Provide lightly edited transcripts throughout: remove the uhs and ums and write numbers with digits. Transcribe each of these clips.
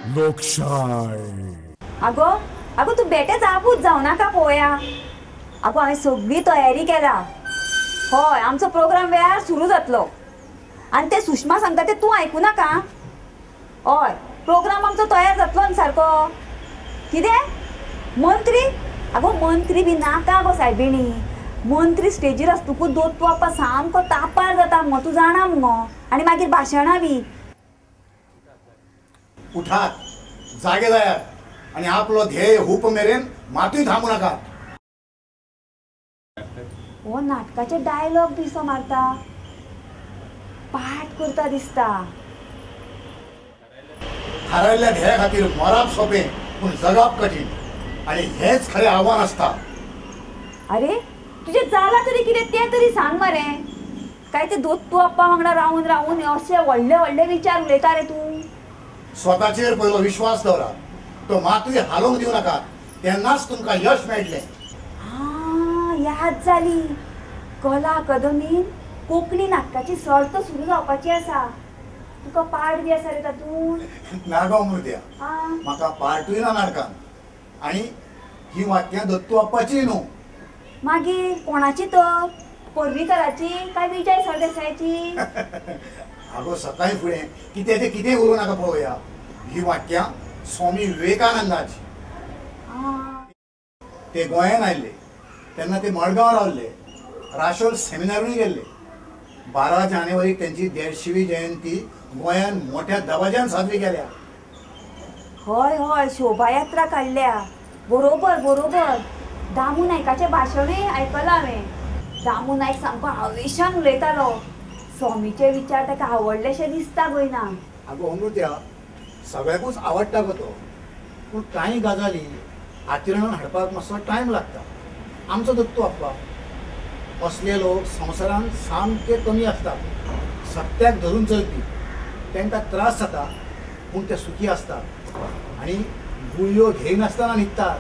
लोकशाय. अगो अगो तूं बेटेच आबूज जावं नाका पळोवया. अगो हांवें सगळी तयारी केला. हय आमचो प्रोग्राम वेळार सुरू जातलो. आनी ते सुषमा सांगता ते तूं आयकूं नाका. हय प्रोग्राम आमचो तयार जातलो न्ही सारको. कितें मंत्री? अगो मंत्री बी नाका गो सायबिणी. मंत्री स्टेजीर आसतकूच दोत्तू आप्पा सामको तापार जाता मुगो, तूं जाणा मुगो. आनी मागीर भाशणां बी. उठात, जागे जायात आनी आपलो ध्येय हुप मेरेन मातूय थांबू नाका. हो नाटकाचे डायलॉग दिसो मारता, पाठ करता दिसता. थारायल्ल्या ध्येया खातीर मरप सोंपें पूण जगप कठीण आनी हेंच खरें आव्हान आसता. अरे तुजें जालां तरी कितें तें तरी सांग मरे. काय ते दोत्तू आप्पा वांगडा रावून रावून अशे व्हडले व्हडले विचार उलयता रे तूं. स्वताचेर पयलो विश्वास दवरात, तो मातूय हालोवंक दिवं नाका, तेन्नाच तुमकां यश मेळटलें. आं याद जाली. कला अकादमीन कोंकणी नाटकाची सर्त सुरू जावपाची आसा. तुका पार्ट बी आसा रे तातूंत? ना गो अमृत्या, म्हाका पार्टूय ना नाटकान. आनी ही वाक्यां दत्तू आप्पाची न्हू. मागीर कोणाची तर? पर्रीकराची काय विजय सरदेसायाची? आगो सकाळी फुडें कितें तें कितें उलोवं नाका पळोवया. ही वाक्यां स्वामी विवेकानंदाची. ते गोंयान आयिल्ले तेन्ना ते मडगांव रावल्ले, राशोल सेमिनारूय गेल्ले. 12 जानेवारीक तेंची 150वी जयंती गोंयान मोठ्या दबाज्यान साजरी केल्या. हय हय शोभायात्रा काडल्या. बरोबर बरोबर. दामू नायकाचें भाशणूय आयकलां हांवें. दामू नायक सामको आवेशान उलयतालो. स्वामीचे विचार ताका आवडलेशे दिसता गोयना. आगो अमृत्या, सगळ्याकूच आवडटा गो तो, पूण कांय गजाली आचरणान हाडपाक मातसो टायम लागता. आमचो दत्तू आप्पा असले लोक संवसारान सामके कमी आसतात. सत्याक धरून चलपी, तांकां त्रास जाता पूण ते सुखी आसतात आनी गुळयो घेयनासतना न्हिदतात.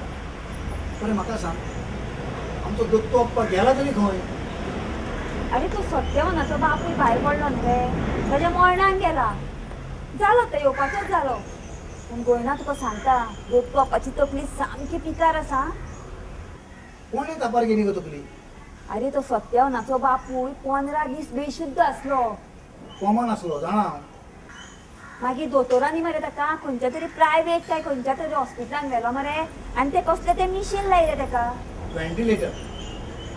बरें म्हाका सांग, आमचो दत्तू आप्पा गेला तरी खंय? अरे तो सत्यवनाचो बापूय भायर पडलो न्ही रे, ताज्या मरणान गेला. जालो तो येवपाचोच जालो. पूण गोयना तुका सांगता, दत्तू आप्पाची तकली सामकी पिकार आसा. कोणें तापार गेली गो तकली? अरे तो सत्यवनाचो बापूय 15 दीस बेशुद्ध आसलो. कॉमन आसलो जाणा. मागीर दोतोरांनी मरे ताका खंयच्या तरी प्रायवेट काय खंयच्या तरी हॉस्पिटलान व्हेलो मरे, आनी ते कसलें तें मिशीन लायलें ताका. व्हेंटिलेटर?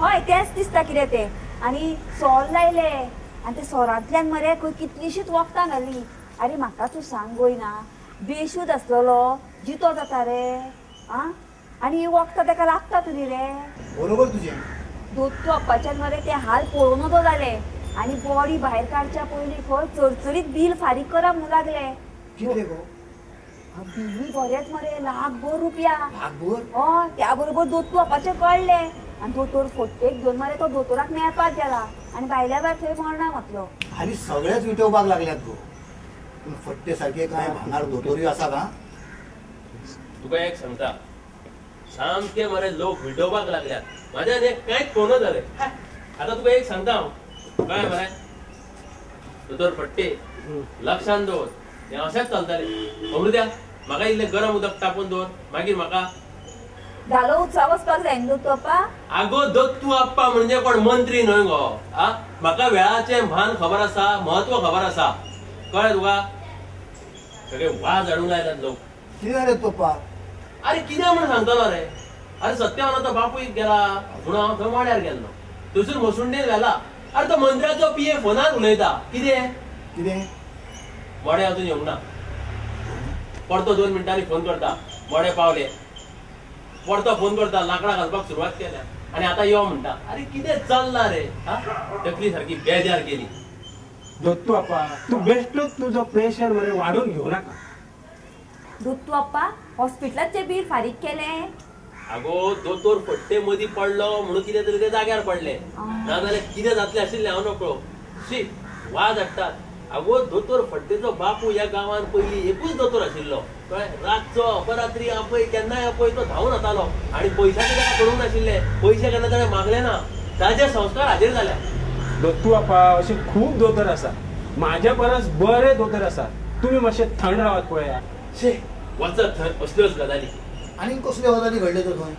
हय तेंच दिसता कितें तें. आनी सोर लायले आनी ते सोरांतल्यान मरे खंय कितलींशींच वखदां घालीं. अरे म्हाका तूं सांग गोयना, बेशुद्ध आसलेलो जितो जाता रे? आं आनी ही वखदां ताका लागता तरी रे? बरोबर तुजें. दत्तू आप्पाच्यान मरे ते हाल पळोवं नजो जाले आनी बॉडी भायर काडच्या पयलीं खंय चरचरीत बील फारीक करा म्हणूं लागले. कितें गो? बिलूय बरेंच मरे, 1,00,000 रुपया. 1,00,000? हय. त्या बरोबर दत्तू आप्पाचें कळ्ळें आनी दोतोर फोट्टेक घेवन मरे तो दोतोराक मेळपाक गेला आनी भायल्या भायर थंय मरणाक वतलो. हालीं सगळेच विटोवपाक लागल्यात गो, पूण फट्टे सारके कांय भांगार दोतोरूय आसात. आं तुका एक सांगता, सामके मरे लोक विटोवपाक लागल्यात. म्हाज्यान हें कांयच पळोवना जालें. आतां तुका एक सांगता हांव, कळ्ळें मरे? दोतोर फट्टे लक्षान दवर, हें अशेंच चलतालें. अमृत्या म्हाका इल्लें गरम उदक तापोवन दवर, मागीर म्हाका धालो उत्सव वचपाक जाय न्हू दत्तू आप्पा. आगो दत्तू आप्पा म्हणजे कोण मंत्री न्हय गो. आ म्हाका वेळाचें भान खबर आसा, म्हत्व खबर आसा, कळ्ळें तुका? सगळे वाज हाडूंक लायतात लोक. कितें जालें दत्तू आप्पा? अरे कितें म्हूण सांगतलो रे? अरे सत्यवनाचो बापूय गेला म्हणून हांव थंय वाड्यार गेल्लो, थंयसून मसुंडेन व्हेला. अरे तो मंत्र्याचो पीए फोनार उलयता. कितें कितें? मडें अजून येवंक ना. परतो 2 मिनटांनी फोन करता, मडें पावले. परतो फोन करता, लांकडां घालपाक सुरवात केल्या आनी आतां यो म्हणटा. अरे कितें चल्लां रे? हा तकली सारकी बेजार केली. दत्तू आप्पा तूं बेश्टोच तुजो प्रेशर मरे वाडोवन घेवं नाका. दत्तू आप्पा हॉस्पिटलाचें बील फारीक केलें? आगो दोतोर फट्टे मदीं पडलो म्हणून कितें तरी ते जाग्यार पडले, नाजाल्यार कितें जातलें आशिल्लें हांव नकळो. शी वाज हाडटात. आगो दोतोर फट्टेचो बापू ह्या गांवान पयलीं एकूच दोतोर आशिल्लो, कळ्ळें? रातचो अपरात्री आपय केन्नाय आपय तो धांवून वतालो आनी पयशाचें ताका पडूंक नाशिल्लें. पयशे केन्ना ताणें मागले ना. ताजे संस्कार हाजेर जाल्या. दत्तू आपा अशे खूब दोतोर आसा, म्हाज्या परस बरे दोतोर आसा. तुमी मातशे थंड रावात पळया. शे वचत थंय असल्योच गजाली. आनी कसल्यो गजाली घडल्यो तर थंय?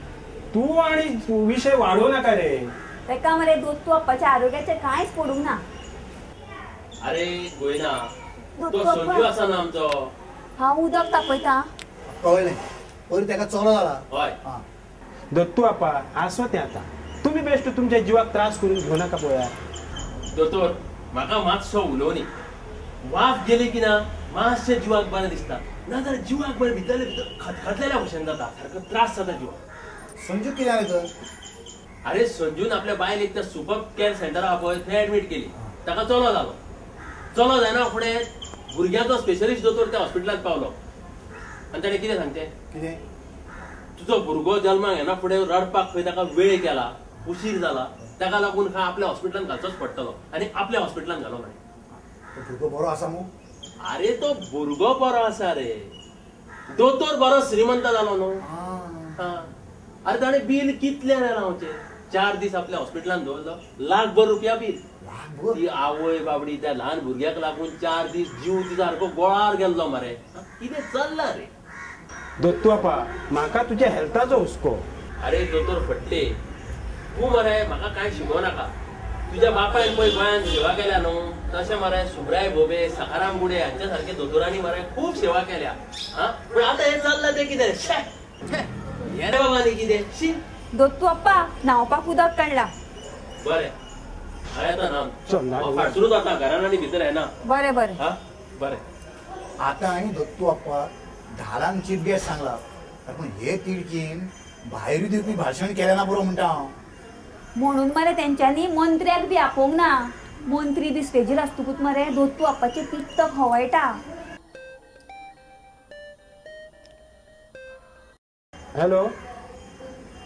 तूं आनी विशय वाडोवं नाका रे. ताका मरे दत्तू आप्पाच्या आरोग्याचें कांयच पडूंक ना. अरे गोयना, तो संजू आसा ना आमचो. हांव उदक तापयता. कळ्ळें, पयर ताका चलो जाला. हय. दत्तू आपा आसो तें आतां, तुमी बेश्ट तुमच्या जिवाक त्रास करून घेवं नाका पळया. दोतोर म्हाका मातसो उलोवनी, वाफ गेली की ना मातशें जिवाक बरें दिसता, नाजाल्यार जिवाक बरें भितरले भितर खतखतलेल्या भशेन जाता, सारको त्रास जाता जिवाक. संजू कितें जालें तर? अरे संजून आपल्या बायलेक त्या सुपर केअर सेंटर आहा पळय थंय एडमीट केली. ताका चलो जालो. चलो जायना फुडें भुरग्यांचो स्पेशलिस्ट दोतोर त्या हॉस्पिटलांत पावलो आनी ताणें कितें सांगचें, कितें तुजो भुरगो जल्माक येना फुडें रडपाक खंय ताका वेळ केला, उशीर जाला, ताका लागून खंय आपल्या हॉस्पिटलांत घालचोच पडटलो आनी आपल्या हॉस्पिटलांत घालो म्हणे. भुरगो बरो आसा मू? अरे तो भुरगो बरो आसा रे, दोतोर बरो श्रीमंत जालो न्हू. अरे ताणें बील कितलें जाणां हांवचें, 4 दीस आपल्या हॉस्पिटलांत दवरलो, लाखभर रुपया बील. ती आवय बाबडी त्या ल्हान भुरग्याक लागून 4 दीस जीव तिचो सारको गोळार गेल्लो मरे. कितें चल्लां रे? दत्तू आपा म्हाका तुज्या हेल्थाचो हुस्को. अरे दोतोर फट्टे, तूं मरे म्हाका कांय शिकोवं नाका. तुज्या बापायन पळय गोंयांत सेवा केल्या न्हू, तशें मरे सुब्राय भोबे, सखाराम गुडे हांच्या सारके दोतोरांनी मरे खूब सेवा केल्या. हा, पूण आतां हें चल्लां तें कितें? हें रे बाबा न्ही कितें शी. दत्तू आप्पा न्हांवपाक उदक काडला. बरें, हांव येता न्हावन, फाटसूरूच वता, घरान आनी भितर येना. बरें बरें. हा बरें. आतां हांवें दत्तू आप्पा धालांक चीफ गेस्ट सांगला, पूण हे तिडकीन भायर दिवपी भाशण केलें ना पुरो म्हणटा हांव. म्हणून मरे तेंच्यांनी मंत्र्याक बी आपोवंक ना. मंत्री बी स्टेजीर आसतकूच मरे दत्तू आप्पाचें पित्त खवळटा. हॅलो,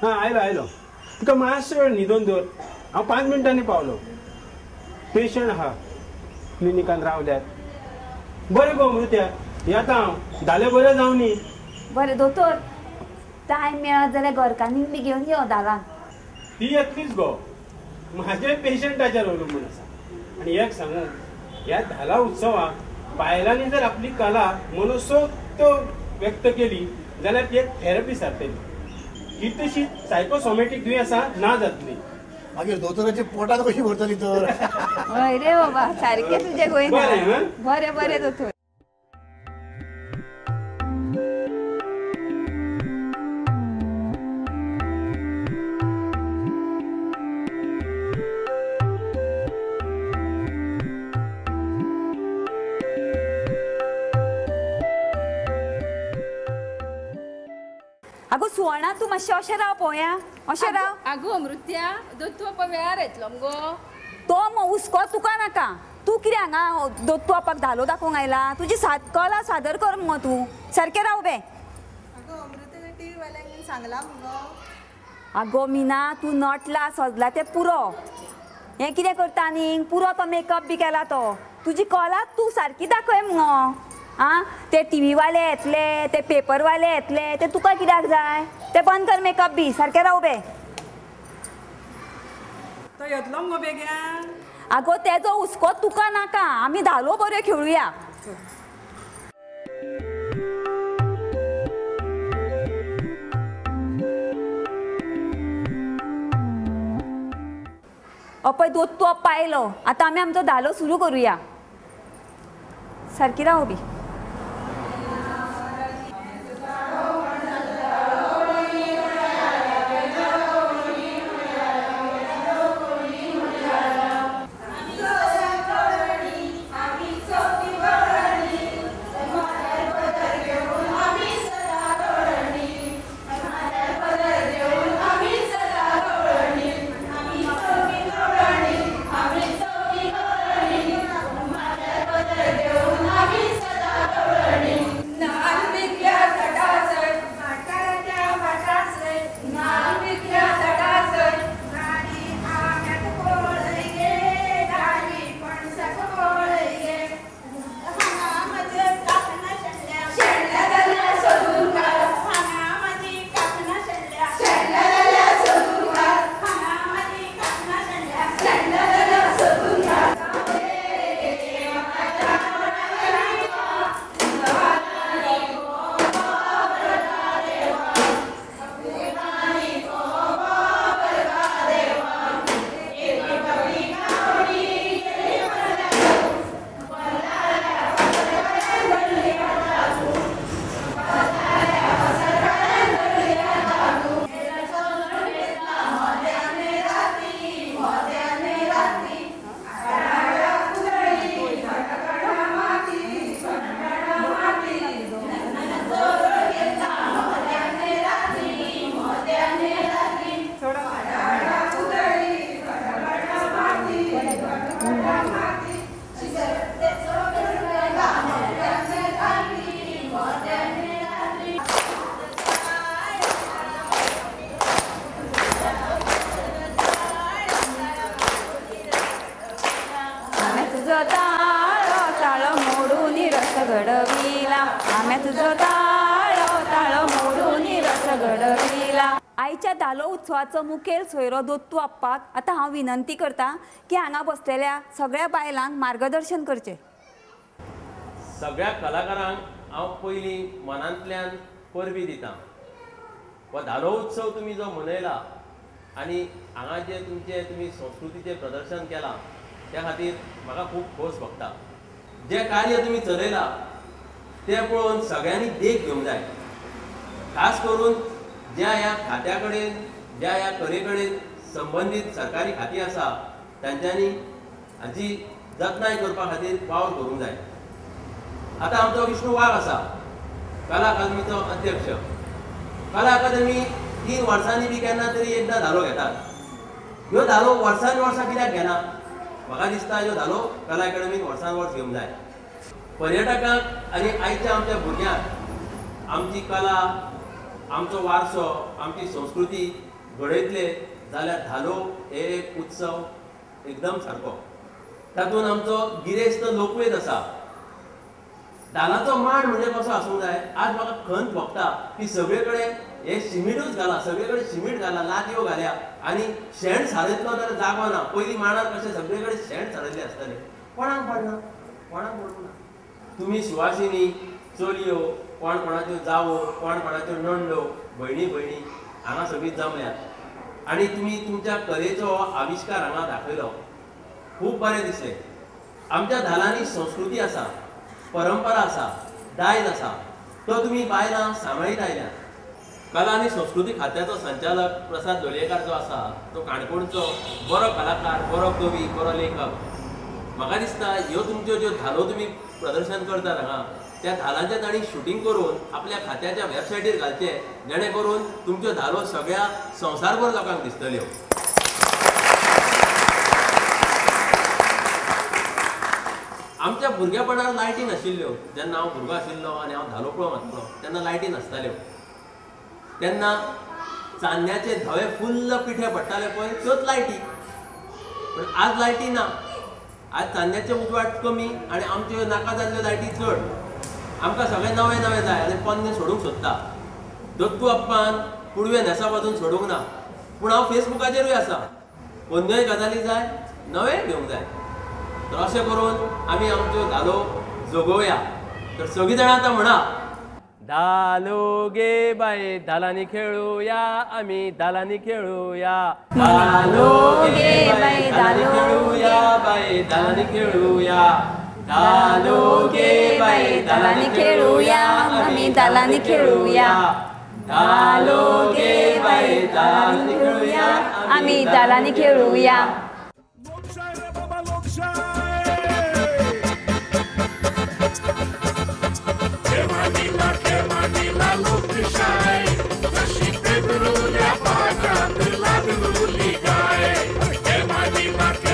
हां आयलो आयलो. तुका मातसो वेळ न्हिदोन दवर, हांव 5 मिनटांनी पावलो. पेशंट आहा क्लिनिकान रावल्यात. बरें गो अमृत्या, येता हांव, धाले बरें जावं न्ही. बरें दोतोर, टायम मेळत जाल्यार घरकान्नीक बी घेवन यो दारान. ती येतलीच गो, म्हाजे पेशंटाचेर अवलंबून आसा. आनी एक सांगू, ह्या धाला उत्सवाक बायलांनी जर आपली कला मनसोक्त व्यक्त केली जाल्यार ती एक थेरपी सारतली. ही तशी सायकोसोमॅटीक दुयेंसां ना जातली. मागीर दोतोराची पोटात कशी भरतली तर? हय रे बाबा, सारकें तुजें गोंय. बरें बरें दोतोर. अगो सुवर्णा, तूं मातशें अशें राव पळोवया, अशें राव. आगो अमृत्या, दत्तू आप्पा वेळार येतलो मगो. तो हुस्को तुका नाका. तूं कितें हांगा दत्तू आप्पाक धालो दाखोवंक आयला? तुजी कला सादर कर मुगो तूं, सारकें राव बे. आगो अमृत्या, टीव्ही वाल्यांक सांगलां मुगो. आगो मीना, तूं नटला सजला तें पुरो. हें कितें करता आनीक? पुरो तो मेकअप बी केला तो. तुजी कला तूं सारकी दाखय मुगो. आं, ते टीव्ही वाले येतले, ते पेपरवाले येतले, ते तुका कित्याक जाय? ते बंद कर मेकअप बी, सारकें राव बे. तो येतलो मुगो बेगीन. आगो तेजो हुस्को तुका नाका, आमी धालो बऱ्यो खेळुया. अपय दत्तू आप्पा आयलो, आतां आमी आमचो धालो सुरू करुया. सारकी राव बी. Amin. शिगम्या तुजो ताळो ताळो मोडून रस घडविला. आयच्या धालो उत्सवाचो मुखेल सोयरो दत्तू आप्पाक आतां हांव विनंती करता की हांगा बसलेल्या सगळ्या बायलांक मार्गदर्शन करचें. सगळ्या कलाकारांक हांव पयलीं मनांतल्यान परबी दिता. हो धालो उत्सव तुमी जो मनयला आनी हांगा जे तुमचे तुमी संस्कृतीचें प्रदर्शन केलां त्या खातीर म्हाका खूब खोस भोगता. जें कार्य तुमी चलयलां तें पळोवन सगळ्यांनी देख घेवंक जाय. खास करून ज्या ह्या खात्या कडेन ज्या ह्या कले कडेन संबंदीत सरकारी खातीं आसा तांच्यांनी हाची जतनाय करपा खातीर वावर करूंक जाय. आतां आमचो विष्णू वाघ आसा, कला अकादमीचो अध्यक्ष. कला अकादमी 3 वर्सांनी बी केन्ना तरी एकदां धालो घेतात. ह्यो धालो वर्सान वर्सां कित्याक घेना? म्हाका दिसता ह्यो धालो कला अकादमीन वर्सान वर्स घेवंक जाय. पर्यटकांक आनी आयच्या आमच्या भुरग्यांक आमची कला, आमचो वारसो, आमची संस्कृती घडयतले जाल्यार धालो हे एक उत्सव एकदम सारको. तातूंत आमचो गिरेस्त लोकवेद आसा. धालाचो मांड म्हणजे कसो आसूंक जाय? आज म्हाका खंत भोगता की सगळे कडेन हे शिमिटूच घाला, सगळे कडेन शिमीट घाला, लादयो घाल्या आनी शेण सारयतलो जाल्यार जागो ना. पयलीं मांडार कशें सगळे कडेन शेण सारयल्लें आसतालें. कोणाक पडना, कोणाक पडूंक ना. तुमी सुवासिनी चलयो, कोण कोणाच्यो जावो, कोण कोणाच्यो नंडो, भयणी भयणी हांगा सगळीं जमल्यात आनी तुमी तुमच्या कलेचो आविश्कार हांगा दाखयलो. खूब बरें दिसलें. आमच्या धालांनी संस्कृती आसा, परंपरा आसा, दायज आसा, तो तुमी बायलां सांबाळीत आयल्यात. कला आनी संस्कृती खात्याचो संचालक प्रसाद लोलयेकार जो आसा तो काणकोणचो बरो कलाकार, बरो कवी, बरो लेखक. म्हाका दिसता ह्यो तुमच्यो ज्यो धालो तुमी प्रदर्शन करतात हांगा त्या धालांचें तांणी शुटींग करून आपल्या खात्याच्या वेबसायटीर घालचें, जेणे करून तुमच्यो धालो सगळ्या संवसारभर लोकांक दिसतल्यो. आमच्या भुरगेपणार लायटी नाशिल्ल्यो. जेन्ना हांव भुरगो आशिल्लो आनी हांव धालो पळोवंक वतालो तेन्ना लायटी नासताल्यो. तेन्ना चान्न्याचे धवे फुल्ल पिठे पडटाले पळय त्योच लायटी. पूण आज लायटी ना. आज चान्न्याचे उजवाड कमी आनी आमच्यो नाका जाल्ल्यो लायटी चड. आमकां सगळें नवें नवें जाय आनी पोन्नें सोडूंक सोदता. दत्तू अप्पान पुडवें न्हेसा पासून सोडूंक ना, पूण हांव फेसबुकाचेरूय आसा. पोन्न्योय गजाली जाय, नवेंय घेवंक जाय. तर अशें करून आमी आमच्यो धालो जगोवया. तर सगळीं जाणां आतां म्हणा, धालो गे बाये धालांनी खेळुया आमी, धालांनी खेळुया. धालो गे बाये धालांनी खेळुया बाये, धालांनी खेळुया. धालो गे बाये धालांनी खेळुया आमी, धालांनी खेळुया. धालो गे बाये धालांनी खेळुया आमी, धालांनी खेळुया. Look.